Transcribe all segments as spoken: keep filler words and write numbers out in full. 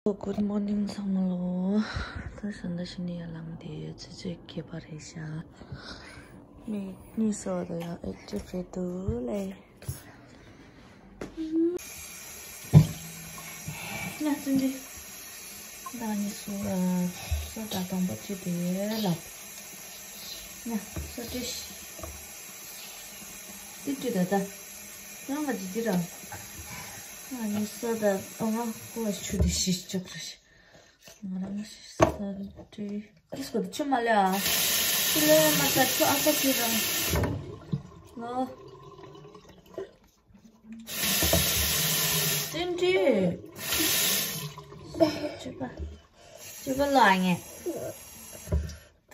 Good morning ཚང་མ་ལོ། ད་ཤ་འདི་ཤི་ནི་ཡ་ལམ་དེ་ཚེ་ཚེ་ཁྱད་པར་རེད་ཤག་མི་གཉིས་སོ་དོ་ཡ་ཨེག་ཊིབ་རེད་འདུག་ལེ། ཡ་བཙུན་གྲི། ད་གཉིས་སོ་ཨ་སོ་ད་དང་པོ་ཅི་དེ་ལབ། ཡ་སོ་ཏྲི་ཤི། ཏི་ཏི་ད་ད། ཡང་ང་ཅི་ཏི་ར། ང་ནི་སོ་ད་ཨ་ང་ཀོ་ཆུ་དེ་ཤི་ཆོག་ར་ཤི། ང་རང་ཤི་ས་རེད་ཏི། ཏི་སྐོ་ཆུ་མ་ལེ་ཨ། ཆུ་ལེ་མ་ད་ཆུ་ཨ་ཀ་ཏི་ར། ལོ། ཏིན་ཏི། ཅི་པ། ཅི་པ་ལ་ངེ།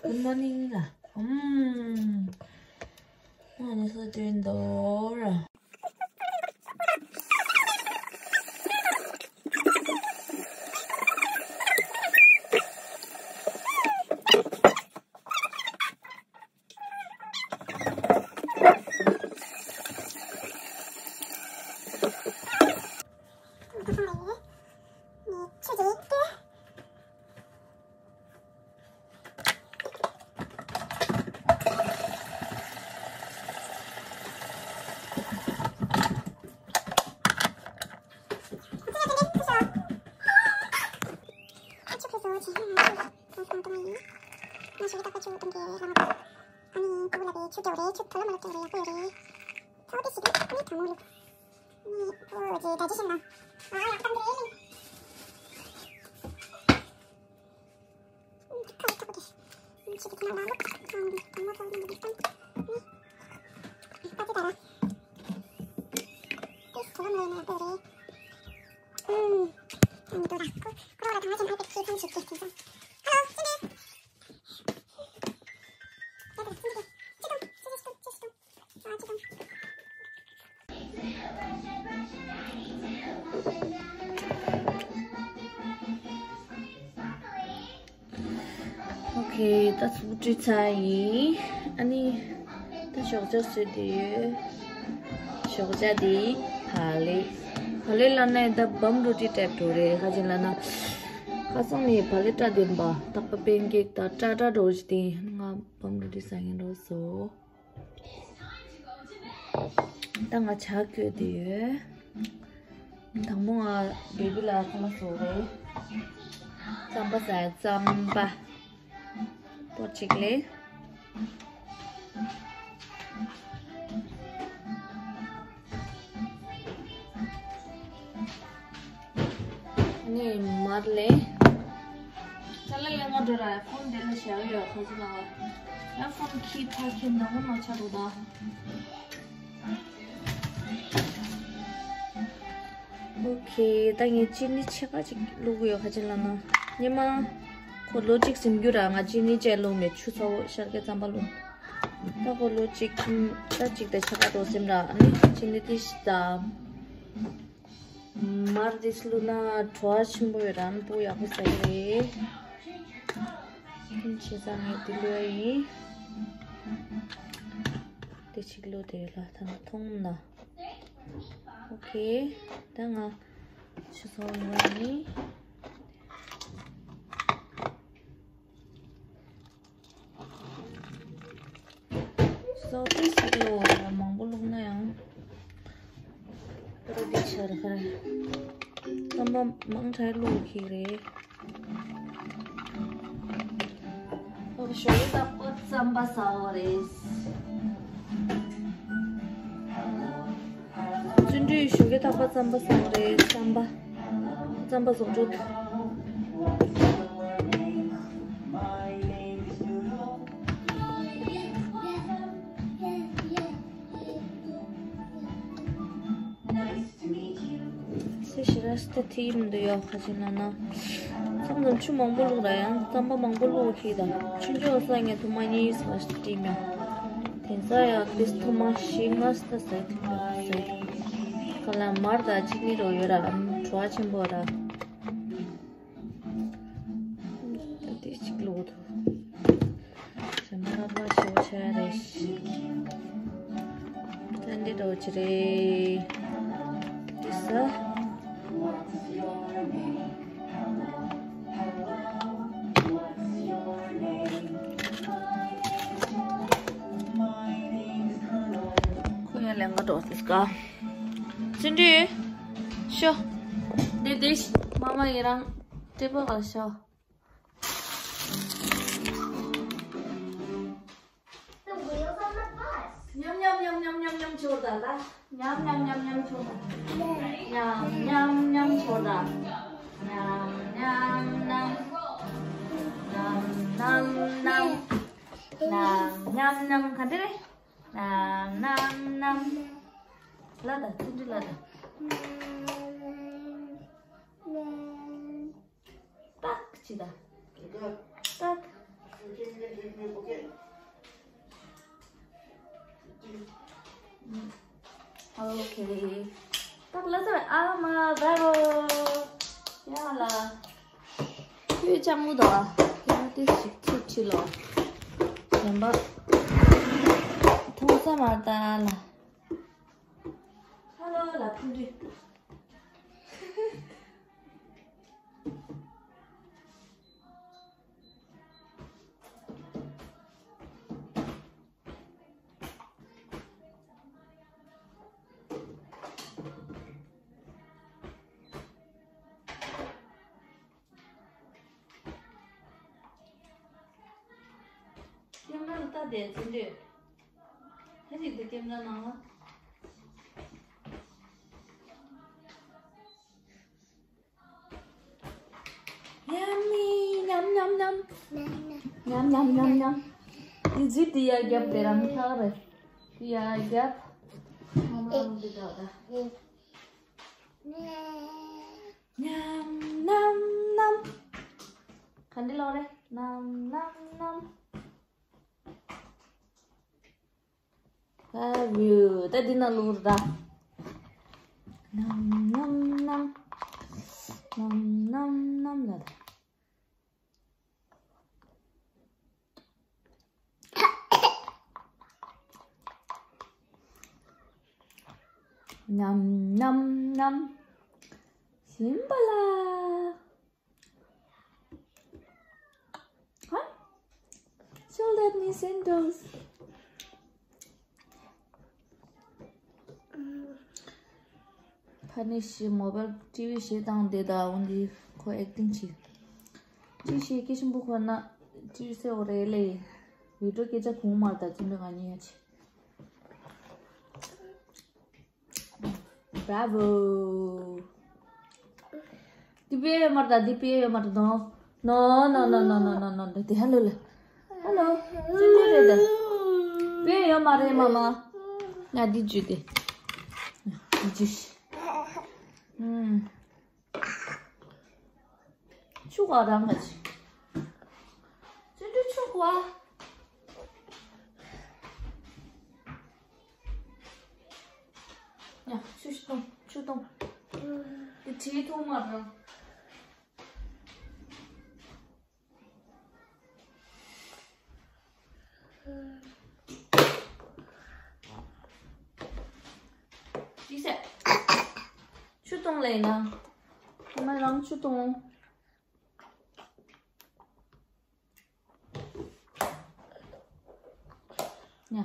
Good morning ལ། ཨམ། ང་ནི་སོ་ཏིན་དོ་ར། Okay ད་ཚུགས་བྲིས་ཚར་ཡིན། ཨ་ནི་ད་ཞོགས་ཇ་བཟོས་བསྡད་ཡོད། ཞོགས་ཇ་དེ་བག་ལེབ། བག་ལེབ་ལབ་ན་ད་བམ་རོ་ཊི་ཊའིབ་འདྲ་རེད། ཁ་ཅིག་ལབ་ན་ཁ་སང་ནས་བག་ལེབ་སྐྲ་ལྡན་པ་དག་པ་པན་ཀེག་དང་སྐྲ་སྐྲ་འདྲ་བོ་ཞིག་དེ་ང་བམ་རོ་ཊི་ཊའིབ་ཟ་མཁན་འདྲ་བོ་བཟོ། ད་ང་ཇ་བསྐོལ་བསྡད་ཡོད། དང་པོ་ང་བེ་བི་ལ་ཁོ་མ་བཟོ་རེད། རྩམ་པ་ཟ་ཡ་རྩམ་པ། པོ་གཅིག་ལས། ནས་མར་ལས། ཅ་ལག་ལས་ང་འགྲོ་ར་ཕོན་དེ་ལ་བཞག་ཡོད་ཁོ་ཚོ་ལ། ཡང་ཕོན་ཁྱི་ཕ་ཁྱི་ནང་ངོ་ནང་ཆ་རུ་ད། ཨོ་ཁེ། ད་ངས་ཅི་ནི་ཕྱེད་ཀ་ཅིག་བླུགས་ཡོད་ཁ་ཅིག་ལབ་ན། ཉི་མ། ཁོ་ལོ་གཅིག་ཟིན་རྒྱུ་ར་ང་ཅི་ནི་ཅིག་བླུགས་མེད་ཆུ་ཚ་བོ་ཤར་གི་རྩམ་པ་བླུགས། ད་ཁོ་ལོ་གཅིག་ད་གཅིག་དང་ཕྱེད་ཀ་འགྲོ་སེམས་ར་ཨ་ནི་ཅི་ནི་ཏི་ཤི་ད། མར་འདི་བླུགས་ན་བྲོ་བ་ཆེན་པོ་ཡོད་ར་ཨ་ནི་སྤུ་ཡག་པོ་ཟ་གི་རེད། ཁྱིམ་ཆེ་ཚང་ངས་འདི་བླུགས་ཡ་ཡིན། དེ་གཅིག་བླུགས་དེ་ལ་ད་ནི་མཐོང་ན། ཨོ་ཁེ། ད་ང་ཆུ་ཚོད་ལོ་ནི། ཆུ་ཚོད་ཏིས་ལོ་མང་པོ་བླུགས་ན་ཡང་། ད་འདི་ཆར་ཧར། རྩམ་པ་མང་དྲགས་བླུགས་ཁེ་རེད། ཞོགས་ཀས་རྟག་པར་རྩམ་པ་ཟ་བ་རེད། བརྩོན་འགྲུས་ཞོགས་ཀས་རྟག་པར་རྩམ་པ་ཟ་བ་རེད། རྩམ་པ། རྩམ་པ་ཟོག་འགྲོ། སེ་ཤི་ར་སྟ་ཐི་མི་འདུག་ཡོད་ཁ་ཅིག་ན་ན། མཚམས་མཚམས་ཆུ་མང་པོ་བླུགས་ར་ཡང་རྩམ་པ་མང་པོ་བླུགས་ཁྱི་དང་ཆུ་འཇོག་ས་ངས་ཐུ་མ་གཉིས་ཟ་སྟི་མ། དེང་སང་ཡང་ཏིས་ཐུ་མ་བཞི་ལྔ་སྟ་ཟ་ཐུབ་ཡོད་ཟ། ཁ་ལ་མར་དང་ཅི་ནི་རོ་ཡོད་ར་བྲོ་བ་ཆེན་པོ་ར། ད་དེ་གཅིག་བླུགས་ཐུབ། ཞེ་མ་ཁ་པ་ཞེ་པོ་ཆགས་ཡ་རེད། ད་འདི་འདྲ་བོ་ཅིག་རེད། འདི་ཟ། འགྲོ་དེ་སྐ་བརྩོན་འགྲུས། ཤོ། དེ་དེ་མ་མ་ཡི་རང་ཏྲེ་པོ་ག་ཤོ། ཉམ་ཉམ་ཉམ་ཉམ་ཉམ་ཉམ་ཆོར་ད་ལ། ཉམ་ཉམ་ཉམ་ཉམ་ཆོར་ད། ཉམ་ཉམ་ཉམ་ཆོར་ད། ཉམ་ཉམ་ཉམ། ཉམ་ཉམ་ཉམ། ཉམ་ཉམ་ཉམ། ག་འདྲ་རེད། ཉམ་ཉམ་ཉམ། ལ་ད་ཐུན་ཏྲི་ལ་ད། ཏག་ཅི་ད། ཏག་ཨོ་ཁེ། ཏག་ལ་ཚར། ཨ་མ་བ་རོ། ཡ་ལ། ཁྱོད་ཅག་མུ་དོ། ཡ་དེ་ཞིག་ཚུར་ཁྲིད་ལོ། གཞན་པ། ཐུང་ས་མ་ད་ལ། ཧ་ལོ་ལ་ཐུང་དུས། ཀེམ་ར་ལ་ལྟ་དེ་ཚུན་ཆད། ཧ་ཅིག་ཏུ་ཀེམ་ར་ནང་ལ། ཡ་མི་ཉམ་ཉམ་ཉམ། ཉམ་ཉམ་ཉམ་ཉམ། དེ་ཟིག་དེ་ཡ་རྒྱབ་དེ་རང་ཐག་རེད། དེ་ཡ་རྒྱབ། ཨེ། ཉམ་ཉམ་ཉམ། ག་འདྲ་ལོག་རེད། ཉམ་ཉམ་ཉམ། ལབ་ཡོད། ད་འདི་ན་ལོག་ར། ཉམ་ཉམ་ཉམ། ཉམ་ཉམ་ཉམ་ལ། ཉམ་ཉམ་ཉམ། ཞིམ་པ་ལ། Huh? Show that me sandals. ཕ་ནི་ཞི་མོ་བལ་ཊི་ཝི་ཞེ་དང་དེ་ད་འོན་ཏེ་ཁོ་ཨེག་ཊིང་བྱེད། ཊི་ཝི་ཞེ་སྐྱེ་ཆེན་པོ་ཁོ་ན་ཊི་ཝི་སེ་འོ་རེ་ལེ། བི་ཌིའོ་སྐད་ཆ་གོང་མར་ད་ཚུན་དུ་ང་གཉིས་ཡ་ཆེ། Bravo. འདི་པེ་ཡོད་མ་རེད། འདི་པེ་ཡོད་མ་རེད། No, no, no, no, no, no, no, no. འདི་ཧ་ལོ་ལ། ཧ་ལོ། ཅི་འདྲ་རེད་འདི། པེ་ཡོད་མ་རེད་མ་མ། ང་འདི་འཇུས་ཏེ། འདི་འཇུས། ཨུམ། ཆུ་ག་རང་ག་ཅི། ཅི་འདྲ་ཆུ་ག། ཡ། ཆུ་ཞིག་འཐུང་། ཆུ་འཐུང་། དེ་བྲིས་འཐུང་མ་རང་། ཅི་ཟེར། ཆུ་འཐུང་ལེ་ན། ཨ་མ་རང་ཆུ་འཐུང་། ཡ།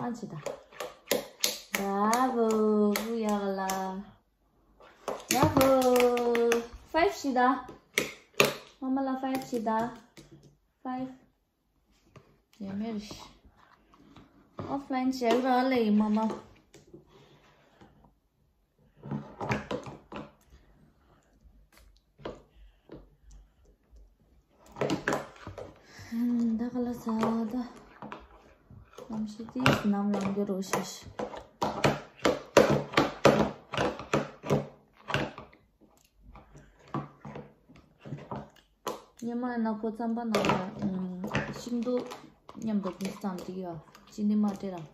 ཨ་ཅི་ད། Bravo. བུ་ཡག་ལ། Bravo. Five ཞིག་ད། མ་མ་ལ་five ཞིག་ད། Five. ཡ་མེར། ཨོཕ་ལའིན་བྱེད་ར་ལེ་ཡི་མ་མ། ད་ག་ལ་ས་ད། ནམ་ཞིག་དེ་ནམ་ལངས་རྒྱུ་རོ་ཤེས། ཉི་མ་ན་ཁོ་རྩམ་པ་ནང་ལ་ཤིང་ཏོག་མཉམ་དུ་ཕུན་སུམ་ཚོགས་ཡོད། ཅི་ནི་མ་སྤྲད་ར།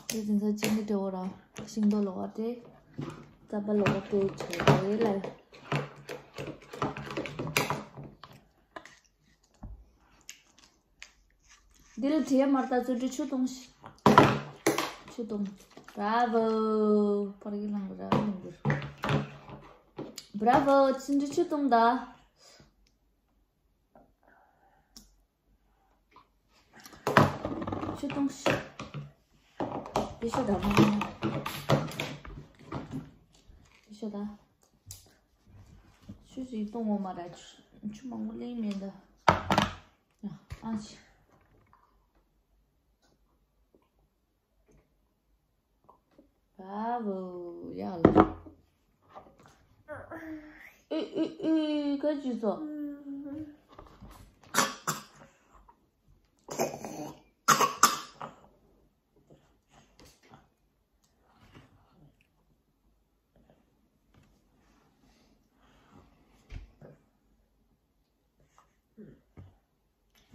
དེ་དེ་ཚོ་ཅི་ནི་སྤྲད་འོ་ར། ཤིང་ཏོག་ལོག་སྤྲད། རྩམ་པ་ལོག་སྤྲད་ཆོག་རེད་ལ། འདི་ལ་བྲིས་མར་ད་ཚོད་འདྲི་ཆུ་གཏོང་ཤི། ཆུ་གཏོང་། Bravo. ཕར་གྱི་ལངས་ར་ལངས་ར། Bravo. ཚོད་འདྲི་ཆུ་གཏོང་ད། ཆུ་གཏོང་ཤི། དེ་ཤོ་ད་མ། དེ་ཤོ་ད། ཆུ་ཞིག་གཏོང་འོ་མ་ར་ཆུ་ཆུ་མང་པོ་ལེན་མེད་ད། ཨ་ཅི། Bravo, ཡ་ལ། ཨི་ཨི་ཨི་ག་ཅི་ཚོ།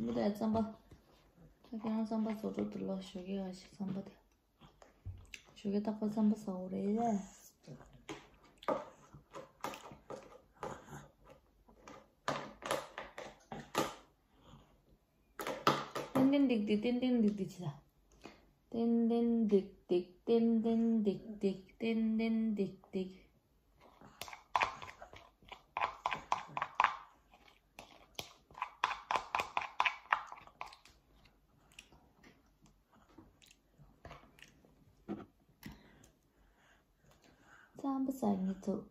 མི་དེ་རྩམ་པ། ད་ཁྱེད་རང་རྩམ་པ་བཟོ་འགྲོ་འདུག་ལོ། ཞོགས་ཀས་ཨ་ཞིག་རྩམ་པ་དེ། ཞོགས་ཀས་རྟག་པར་རྩམ་པ་ཟ་འོ་རེད། ཏན་ཏན་ཏིག་ཏིག་ཏན་ཏན་ཏིག་ཏིག་བྱེད་ད། ཏན་ཏན་ཏིག་ཏིག་ཏན་ཏན་ཏིག་ཏིག་ཏན་ཏན་ཏིག་ཏིག་རྩམ་པ་ཟ་ངེས་ཚུགས།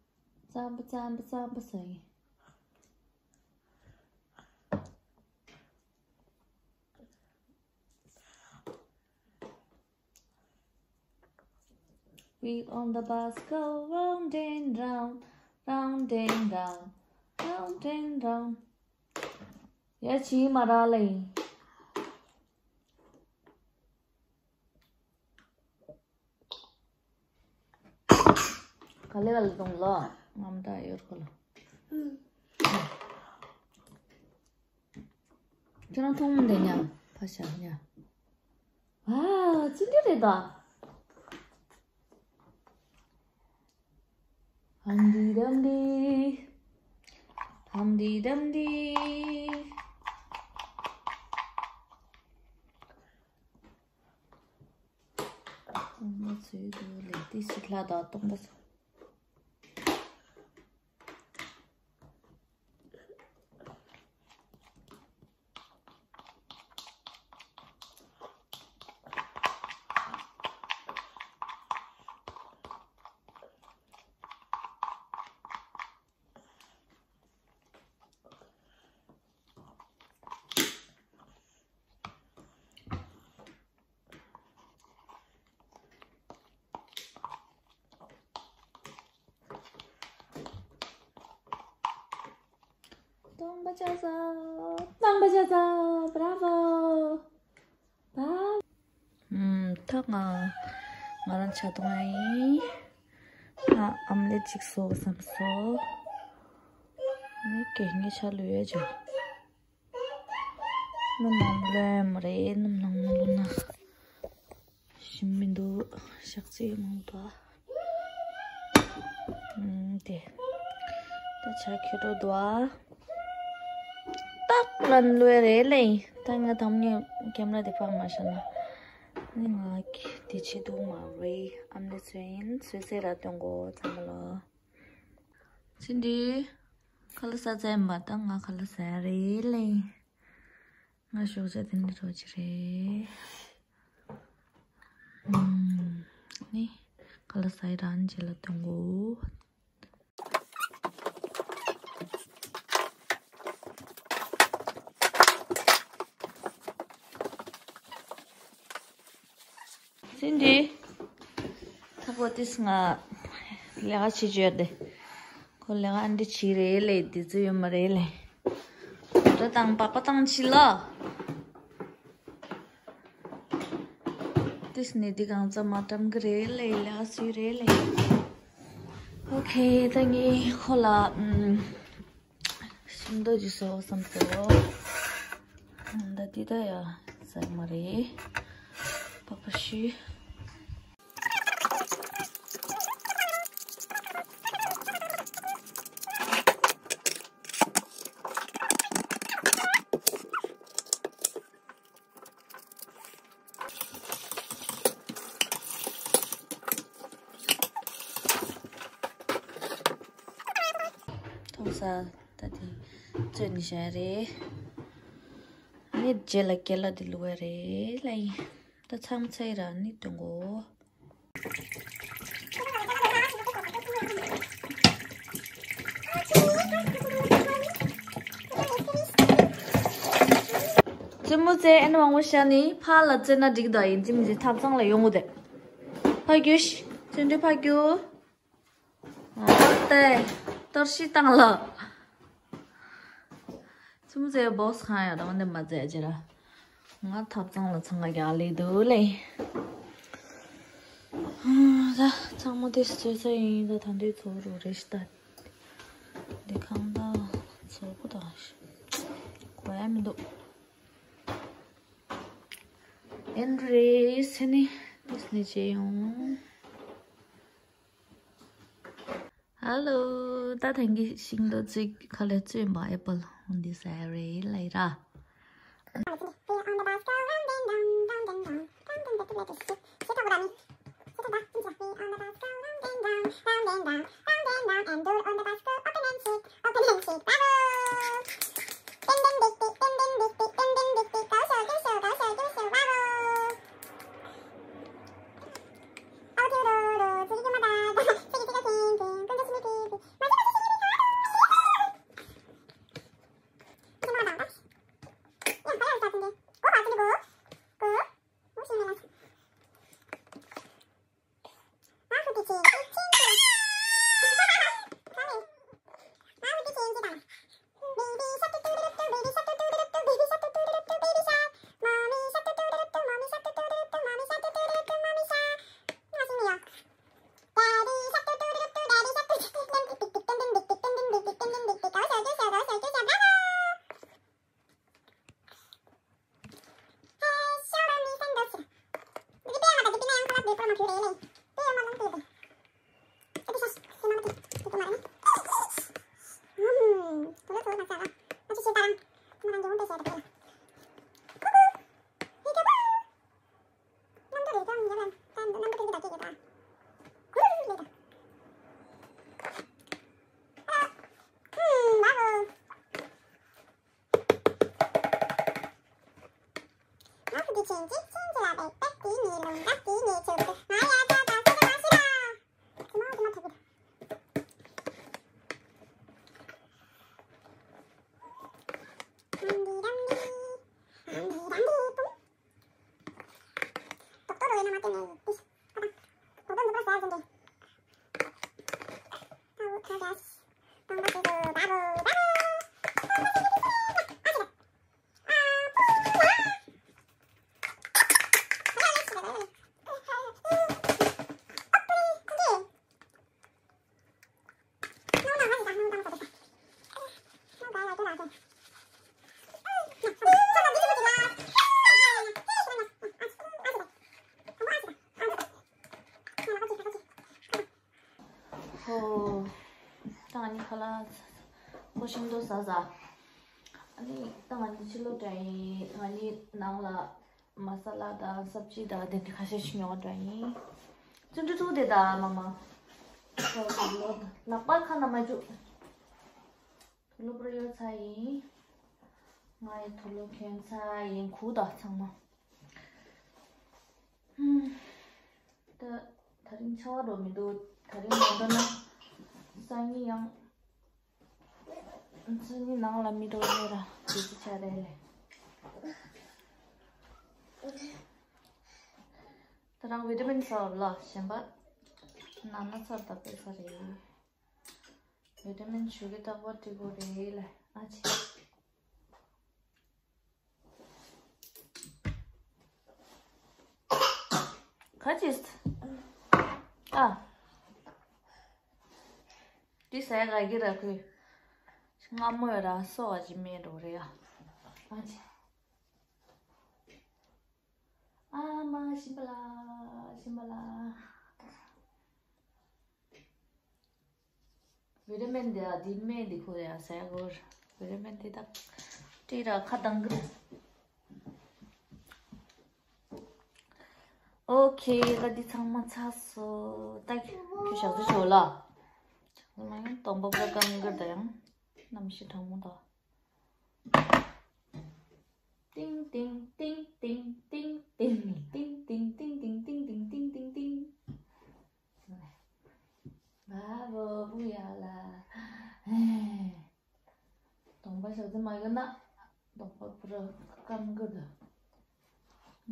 རྩམ་པ་རྩམ་པ་རྩམ་པ་ཟ་ངེས། Wheel on the bus go round and round, round and round, round and round. ཡ་ཆི་མ་ར་ལེ། ག་ལེ་ག་ལེ་གཏོང་ལོ། ངམ་ད་ཡོད་ཁོ་ལ། ཁྱོད་རང་མཐོང་མི་འདུག་ཉ། ཕ་ཤ་ཉ། ཝའོ་ཅི་འདྲ་རེད་ད། ཧམ་དི་དམ་དི། ཧམ་དི་དམ་དི། སྟོང་པ་ཚོའི་དུ་ལེགས་ཏི་ཞིག་ལྷ་དང་སྟོང་པ་ཚོ། སྟོང་པ་ཆགས་སོང་། སྟོང་པ་ཆགས་སོང་། Bravo། Bravo། ཨུམ། ད་ང་ང་རང་ཇ་འཐུང་ཡ་ཡིན། ང་ཨམ་ལེ་ཅིག་བཟོ་བསམ་སོང་། ངས་གད་སྙིགས་ཆ་ལུས་ཡ་ཇོ། སྣུམ་མང་པོ་བླུགས་མ་རེད། སྣུམ་མང་པོ་བླུགས་ན་ཞིམ་མི་འདུག་ཞག་ཚི་མང་པོ། ཨུམ། དེ་ད་ཇ་ཁྱོད་འགྲོ་འདུག་ཨ། ཏག་ལན་བླུགས་རེད་ལེ། ད་ང་དམ་ཉེ་ཀེམ་ར་དེ་ཕར་མ་བཞག་ན་ནི་ང་དེ་བྱེད་འདུག་མ་རེད། ཨམ་ལེ་ཚོས་ཡིན་ཚོས་ཟེར་ར་སྟོན་གོ་ཚང་མ་ལ། ཚིན་དི། ཁ་ལག་ཟ་ཚར་ཡིན་པ། ད་ང་ཁ་ལག་ཟ་ཡ་རེད་ལེ། ང་ཞོགས་ཇ་དེ་འདྲ་རོ་ཅི་རེད། ཨུམ། ནི། ཁ་ལག་ཟ་ཡི་རང་རྗེས་ལ་སྟོན་གོ། ཚིན་དི། ད་ཁོ་ཏིས་ང་ལས་ཀ་བྱེད་བཅོས་དེ། ཁོ་ལས་ཀ་འདི་བྱེད་རེད་ལེ། དེ་ཚོ་ཡོད་མ་རེད་ལེ། ར་དང་པགས་པ་བཏང་ཕྱི་ལ། ཏིས་ནི་འདི་གང་ཙམ་མ་བཀྲམ་གི་རེད་ལེ། ལས་ཀ་བཟོས་རེད་ལེ། ཨོ་ཁེ། ད་ངས་ཁོ་ལ་ཨུམ། ཤིང་ཏོག་ཅིག་བཟོ་བསམ་སོང་། ད་འདི་ད་ཡ་ཟ་མ་རེད། པགས་པ་ཤི། ཐོག་ས་ད་དེ་བཙོས་ནས་བཞག་རེད། ངས་རྗེས་ལ་རྒྱལ་ལ་དེ་བླུགས་པ་རེད་ལ་ཡིན། ད་ཚང་མ་ཚ་ཡི་ར་ནི་སྟོན་གོ། བཙུན་མོ་ཚེ་ཨན་དབང་པོ་ཤ་ནི་ཕ་ལ་བཙེ་ན་འགྲིག་ད་ཡིན། བཙུན་མོ་ཚེ་ཐབ་ཚང་ལ་ཡོང་གོ་དེ། ཕ་རྒྱུ་ཤི་བཙུན་འདྲི་ཕ་རྒྱུ། ཨ་ཏེ། གཏོར་བཤིག་བཏང་ལ། ཚུམ་ཚེ་བོགས་ཁང་ཡ་རང་འདེམས་མ་མཛད་ཅེ་ར། ང་ཐབ་ཚང་ལ་ཚང་ག་རྒྱག་ལེ་འདུག་ལེ། ད་ཚང་མ་དེ་བཟོས་ས་ཡིན། ད་ད་འདི་ཚོ་རུ་རེ་ཞིག་ད། འདི་ཁང་ད་ཚོ་གོ་ད་གོ་ཡ་མི་འདུག་ཨེན་རེ་སེ་ནི་དེ་སི་ནི་ཅེ་ཡོང་། ཧ་ལོ། ད་ཐེངས་ཀྱི་ཤིང་ཏོག་ཅིག་ཁ་ལས་བཙོས་པ་ཨེ་པལ་འོང་འདི་ཟ་རེད་ལབ་ར། ཧོ། ད་ང་གཉིས་ཁ་ལག་ཁོ་ཤིང་ཏོག་ཟ་ཟ། ཨ་ནི་ད་ང་གཉིས་ཕྱི་ལོགས་འགྲོ་ཡིན། ང་གཉིས་ནང་ལ་མ་ས་ལ་དང་སབ་ཇི་དང་དེ་འདྲ་ཁ་ཤས་ཤིག་ཉོ་འགྲོ་ཡིན། བཙོན་འབྲུ་ཐུག་དེ་ད་མ་མ། ལག་པ་ཁ་ན་མ་བཅུག་དུག་ལོག་པར་གཡོལ་ཚར་ཡིན། ང་ཡི་དུག་ལོག་གྱོན་ཚར་ཡིན། གུག་དང་ཚང་མ། ཧུམ། ད་ད་རིང་ཆར་པ་འགྲོ་མི་འདུག་ད་རིང་མ་འགྲོ་ན་སང་ཉིན་ཡང་། སང་ཉིན་ནང་ལ་མི་འགྲོ་ཡོད་ར་དེ་ཚོ་ཆ་རེད་ལེ། ད་རང་བི་ཏ་མིན་ཟ་བ་ལ་གཞན་པ་ན་ན་ཚ་ད་པེ་ས་རེད། བི་ཏ་མིན་ཞུ་གི་རྟག་པར་སྤྲི་གོ་རེད་ལ་ཨ་ཆེ། ག་ཅི། ཨ། འདི་ཟས་ག་གི་ར་ཁོས། སྔ་མོ་ཡ་ར་སོ་བ་ཅི་མེད་འགྲོ་རེད་ཨ། ཨ་ཆེ། ཨ་མ་ཤིམ་པ་ལ། ཤིམ་པ་ལ། བི་ཏ་མིན་འདི་ཨ་འདི་སྨན་འདི་ཁོ་ཡ་ཟས་གོ། བི་ཏ་མིན་འདི་དག་སྤྲི་ར་ཁ་གདང་གི། ཨོ་ཁེ། ད་འདི་ཚང་མ་ཚར་སོང་། ད་ཁྱོད་ཞག་ཚོད་ཆོག་ལ། ཞག་ཚོད་མ་ཡིན་སྟོང་པ་པ་གང་གི་ད་ཡང་གནམ་གཤིས་གྲང་མོ་ད། ཏིང་ཏིང་། ཏིང་ཏིང་། ཏིང་ཏིང་། ཏིང་ཏིང་། ཏིང་ཏིང་། ཏིང་ཏིང་། ཏིང་ཏིང་། ཨ་བོ་བུ་ཡ་ལ། གདོང་པ་ཞག་ཙམ་མ་གྱོན་ན་གདོང་པ་པུ་ར་སྐམ་གི་འདུག་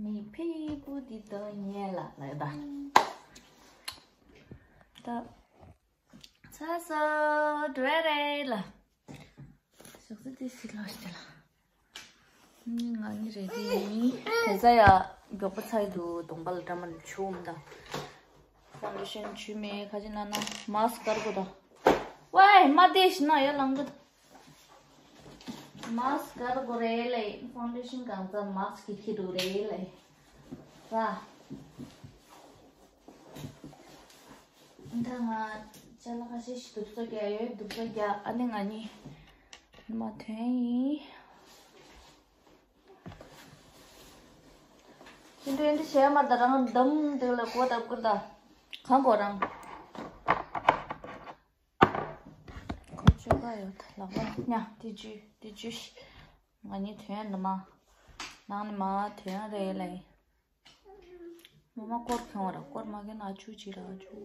མི་ཕི་བུ་འདི་དང་ཉེ་ལ་ལ་ད། ད་ཚ་སོ་འགྲོ་ཡ་རེད་ལ། ཞག་ཙམ་དེ་ཞིག་ལ་ཞིག་ལ། ང་གཉིས་རེད་དེ་ཡིན། དེ་ཚ་ཡ་མགྱོགས་པོ་ཚ་ཡི་འདུག་གདོང་པ་ལ་འདྲ་མ་ཆུ་འོང་ད། ཕའུན་ཌེ་ཤན་ཆུ་མེད་ཁ་ཅིག་ན་ན་མཱ་སི་ཀར་གོ་ད། ཝའི་མ་དེ་ཤི་ན་ཡ་ལང་གི་ད། མཱ་སི་ཀར་གོ་རེད་ལེ། ཕའུན་ཌེ་ཤན་གང་ཚ་མཱ་སི་ཀི་ཁི་འདུག་རེད་ལེ། ར། ད་ང་ཅ་ལག་ཁ་ཤས་ཤིག་དུག་ས་རྒྱག་ཡོད། དུག་ས་རྒྱག་ཨ་ནི་ང་གཉིས་མ་ཐོན་ཡིན། ཤིན་ཏུ་ཡིན་འདི་བྱས་མ་ད་རང་འདམ་དེ་ལ་གོ་ད་བསྐུར་ད་གང་གོ་རང་ཁོ་ཅོ་ག་ཡོད་ལག་པ་ཉ་དེ་ཇུ་དེ་ཇུ་ང་གཉིས་ཐོན་འདི་མ་ནང་ནི་མ་ཐོན་རེད་ལེ། མ་མ་སྐོར་ཁྱོང་བ་ར་སྐོར་མ་གན་ཨ་ཆུ་ཅི་ར་ཨ་ཆུ།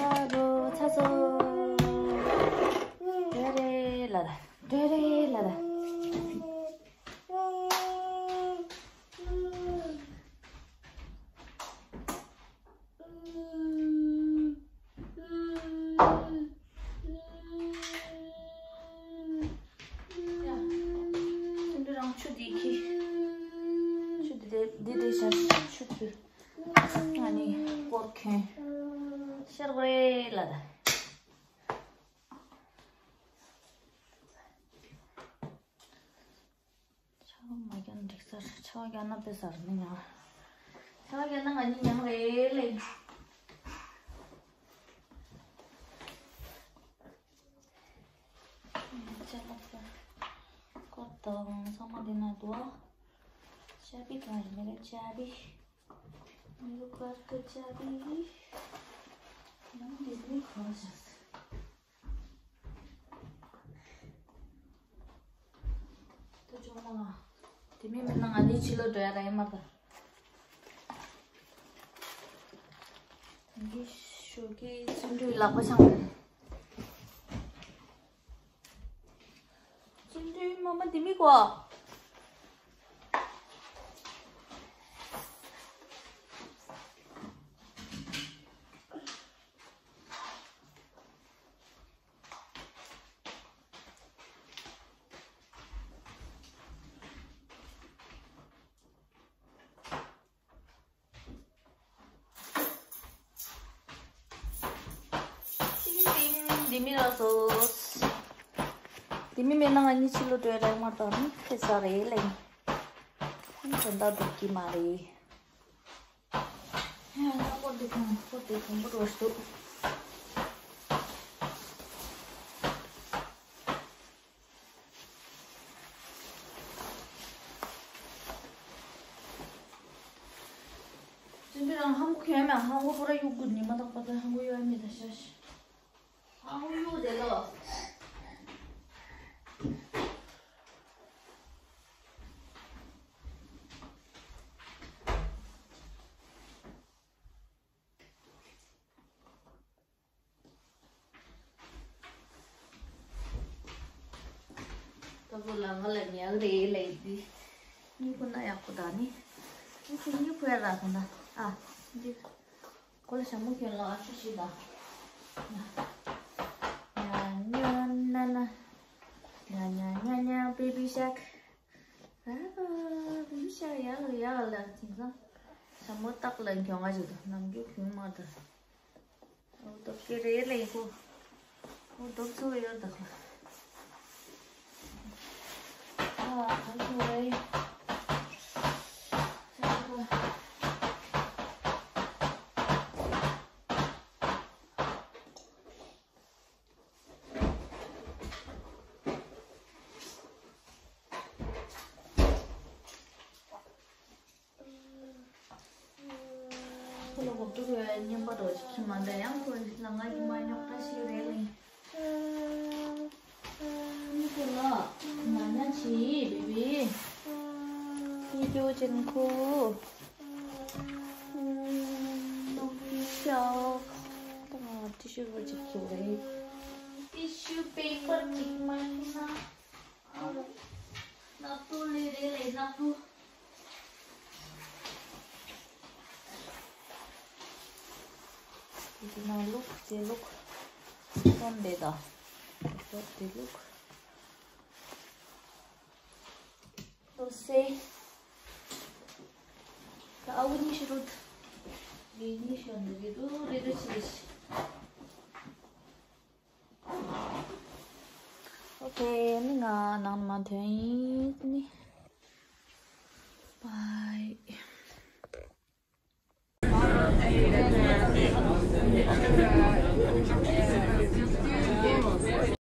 ཨ་རོ་ཚ་སོ། འགྲོ་རེད་ལ་ལ། འགྲོ་རེད་ལ་ལ། ཡ། ཁྱོད་ཚོ་རང་ཆུ་འདི་ཁྱེར། ཆུ་འདི་འདི་འདི་བཞག་ཆུ་འདི། ང་ནི་སྐོར་གྱོན། ཤར་བའི་ལ་ད། ཆར་པ་མ་རྒྱག་ན་འགྲིག་ས་རེད། ཆར་པ་རྒྱག་ན་དཔེ་ཟ་རེད་ནི་ཉང་། ཆར་པ་རྒྱག་ན་ང་གཉིས་ཉང་རེད་ལེ། ཅ་ལག་ཚོ་སྐོར་དང་ཚང་མ་འདི་ན་འདུག་ཨ། ཅ་བི་གང་ཡིན་མི་རེད་ཅ་བི། མི་རུ་ཀར་ཀ་ཅ་བི། ཡང་འདི་འདི་གང་བཞག་ཟེར། ད་ཅོག་མ་ལ། དེ་མིན་མིན་ན་ང་ནི་ཕྱི་ལོགས་འགྲོ་ཡ་ར་ཡ་མ་གཏོགས། འདི་ཞོགས་ཀའི་བརྩོན་འགྲུས་ལག་པ་འཆང་། བརྩོན་འགྲུས་མ་མ་འདི་མི་གོ། ཏིང་ཏིང་འདི་མི་ལ་སོ། འདི་མི་མེད་ན་ང་གཉིས་ཕྱི་ལོགས་འགྲོ་ཡ་རག་མ་གཏོགས་ནི་ཁེ་ས་རེད་ལེ། ཁོང་དོན་དག་སྒྲུབ་ཀྱི་མ་རེད། ཡང་ན་སྐོར་དེ་གང་སྐོར་དེ་གང་པོ་འགྲོ་ཞིག་འདུག་བརྩོན་འགྲུས་རང་ཧང་གོ་གྱོན་མེད། ཧང་གོ་པོ་ར་གཡུག་དགོས་ནི་མ་ཐག་པ་དེ་ཧང་གོ་གཡུག་མེད་ད་ཤ་ཤ། ཧང་གོ་གཡུག་དེ་ལོ། ད་བུ་ལ་ང་ལ་ཉལ་རེད་ལས་འདི། སྨྱུ་གུ་ན་ཡག་པོ་ད་ནི། སྨྱུ་གུ་སྨྱུ་གུ་ཡ་ར་ག་ན། ཨ། འདི། ཁོ་ལ་ཞྭ་མོ་གྱོན་ལ་ཨ་ཆུ་ཞིག་ད། ཉ་ཉ་ན་ན། ཉ་ཉ་ཉ་ཉ་baby shark། ཨ་baby shark ཡག་ལ་ཡག་ལ་དེང་སང་ཞྭ་མོ་སྟག་ལ་གྱོན་ག་ཞིག་ད་ནམ་རྒྱུན་གྱོན་མ་ད། འོ་དོག་ཀེ་རེ་ལེ་ཧོ། འོ་དོག་ཚོ་ཡོད་དོག་ཨ་དོག་ཚོ་རེ། ཁོ་ལ་གོ་ཏུ་རུ་ཡ་ཉན་པ་རོ་ཅིག་ཁྱི་མ་འདྲ་ཡང་ཁོ་ལ་ང་གི་མ་ཉོག་ཏྲ་ཞིག་རེད་ལེ། ཁྱི་ཁོ་ལ་ང་ཉ་ཆི་བེ་བེ། ཁྱི་ཁྱོ་ཅན་ཁོ། ཤུ་པེ་པར་གཅིག་བྱུང་རེད། ཏི་ཤུ་པེ་པར་གཅིག་མ་ཡིན་ན། ཨ། སྣབས་ཏོ་ལས་རེད་ལས་སྣབས་ཏོ། དེ་ནང་བླུགས་དེ་བླུགས། སོན་དེ་དང་། སོན་དེ་བླུགས། ལོ་སེ། ད་ཨ་བུ་ཉི་ཤུ་རུད། ངའི་ཉི་ཤུ་འདི་རེད་འདུག་རེད་འདུག་ཆི་རེད་ཤི། ཨོ་ཁེ། ནི་ང་ནང་མ་ཐོན་ཡིན་ནི། བའི།